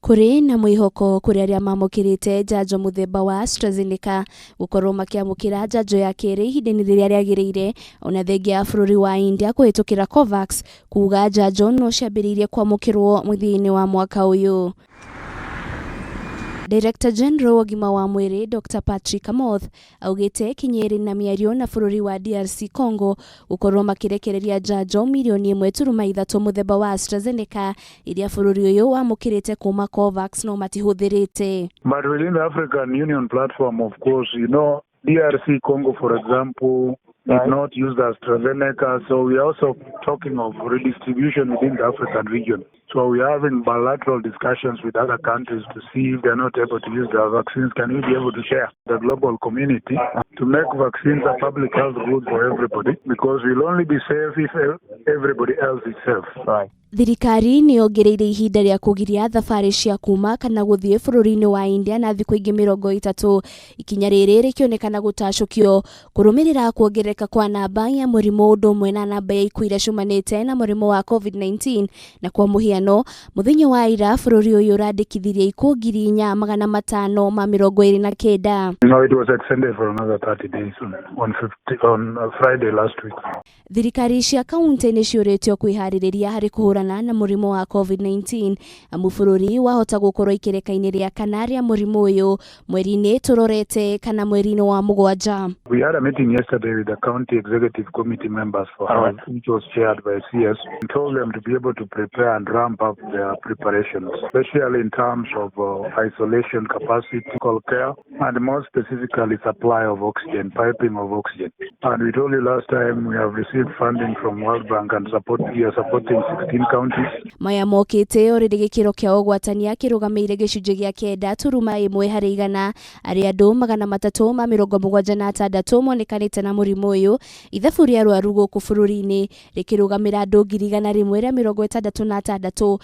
Kũrĩ na mwĩhoko kũrĩ arĩa mamũkĩrĩte njanjo mũthemba wa AstraZeneca gũkorwo makĩamũkĩra njanjo ya kerĩ ihinda-inĩ rĩrĩa rĩagĩrĩire, ona thengia ya bũrũri wa India kũhĩtũkĩra COVAX kuga njanjo no ciambĩrĩirie kwamũkĩrwo mũthia-inĩ wa mwaka ũyũ. Director General wa ũgima wa mwĩrĩ Dr Patrick Amoth augĩte Kenya ĩrĩ na mĩario na bũrũri wa DRC Congo gũkorwo makĩrekereria njanjo mirioni 1.3 mũthemba wa AstraZeneca iria bũrũri ũyũ wamũkĩrĩte kuma COVAX no matihũthĩrĩte. But within the African Union platform, of course, DRC Congo, for example, did not use the AstraZeneca. So we are also talking of redistribution within the African region. So we are having bilateral discussions with other countries to see if they're not able to use their vaccines. Can we be able to share the global community to make vaccines a public health good for everybody? Because we'll only be safe if everybody else is safe. Right. Thirikari nĩ yongereire ihinda rĩa kũgiria thabarĩ cia kuma kana gũthiĩ bũrũri-inĩ wa India na thikũ ingĩ 30, ikinya rĩrĩ rĩkĩonekana gũtacũkio kũrũmĩrĩra kuongerereka kwa namba ya mũrimũ ũndũ ũmwe na namba ya ikuũ iria ciumanĩte na mũrimũ wa COVID-19. Na kwa mũhiano, mũthenya wa ira bũrũri ũyũ ũrandĩkithirie ikuũ 4529. No, it was extended for another 30 days on Friday last week. Thirikari cia kaunti nĩ ciũrĩtio kwĩharĩrĩria harĩ kũhũrana na mũrimũ wa COVID-19, amu bũrũri wahota gũkorwo ikereka-inĩ rĩa kana rĩa mũrimũ ũyũ mweri-inĩ tũrorete kana mweri-inĩ wa mũgwanja. We had a meeting yesterday with the county executive committee members for health, which was chaired by CS, and told them to be able to prepare and ramp up their preparations, especially in terms of isolation capacity, critical care, and more specifically supply of oxygen, piping of oxygen. And we told you last time we have received funding from World Bank and support, we are supporting 16 counties. Maya mokĩte o rĩrĩ gĩkĩro kĩa ũgwatania kĩrũgamĩire 9.1 harĩ igana, arĩa andũ 376 monekanĩte na mũrimũ ũyũ, ithabu rĩa arwaru gũkũ bũrũri-inĩ rĩkĩrũgamĩra andũ 166,382,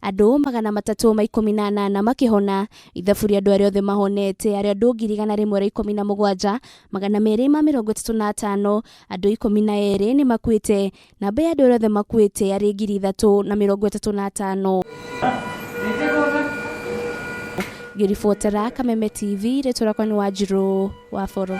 andũ 318 makĩhona, ithabu rĩa andũ arĩa othe mahonete arĩa andũ 117,235, andũ 12 nĩ makuĩte, namba ya andũ arĩa othe makuĩte arĩ 3035. Ngĩribotera Kameme TV, rĩtwa rĩakwa nĩ Wanjirũ wa Boro.